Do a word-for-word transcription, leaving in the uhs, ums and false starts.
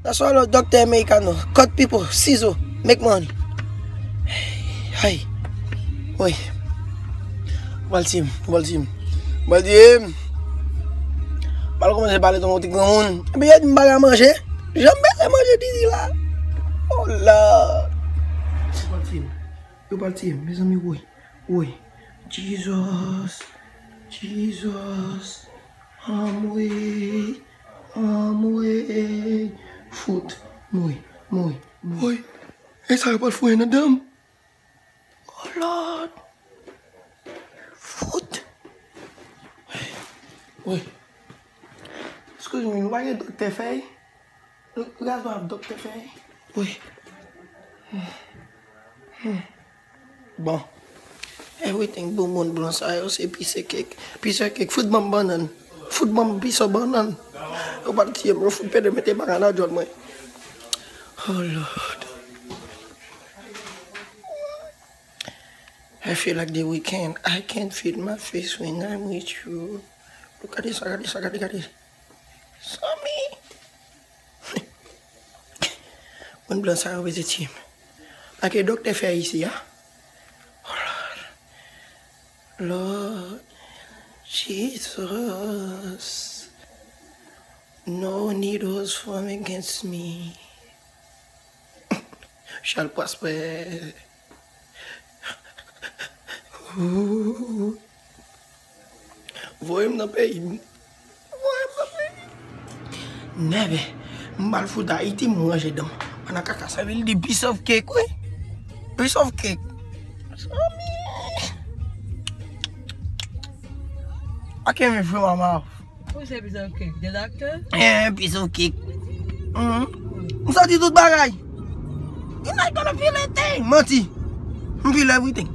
That's all, Doctor Americano. Cut people, sizo, make money. Hay. Wi. Baltim, Baltim. Baltim. Bal kòmanse pale tankou ti granmoun. Epi yo di m pa ka manje. Jan m bezwen manje diri la. Oh Lord. Yo pral tiye m. Yo pral tiye m, mezanmi, woy. Woy. Jesus. Jesus. Anmwey. Anmwey. Fout. Mouri. Mouri. Mouri. Woy. E sa yo pral fouye nan dan m. Oh Lord. Fout. Woy. Excuse me, nou pa gen doktè fèy? Gaz pa ap doktè fè. Wi. Bon. Everything pou moun blan sa yo se pise kèk. Pise kèk. Fout ban m bannann. Fout ban m pise bannann. Ou pa t tiye m, ou fout pede mete baka nan djòl mwen. Oh Lord. I feel like the weekend. I can't feel my face when I'm with you. Gade sa, gade sa, gade, gade. Sami. Moun blan sa yo vle tiye m. Pa gen doktè fè isi a. Oh Lord. Lord Jesus. No needles form against me. Shall prosper. Ooh. Voye m nan peyi m. Voye m nan peyi m. Nève, m pral fout Ayiti, m ranje dan m. Pandan kaka sa vin di piece of cake, wi. Piece of cake. Mezanmi. I can't even feel my mouth. Who said piece of cake? The doctor? Eh, piece of cake. Mhm. M santi tout bagay. You not gonna feel a thing. Manti. M feel everything.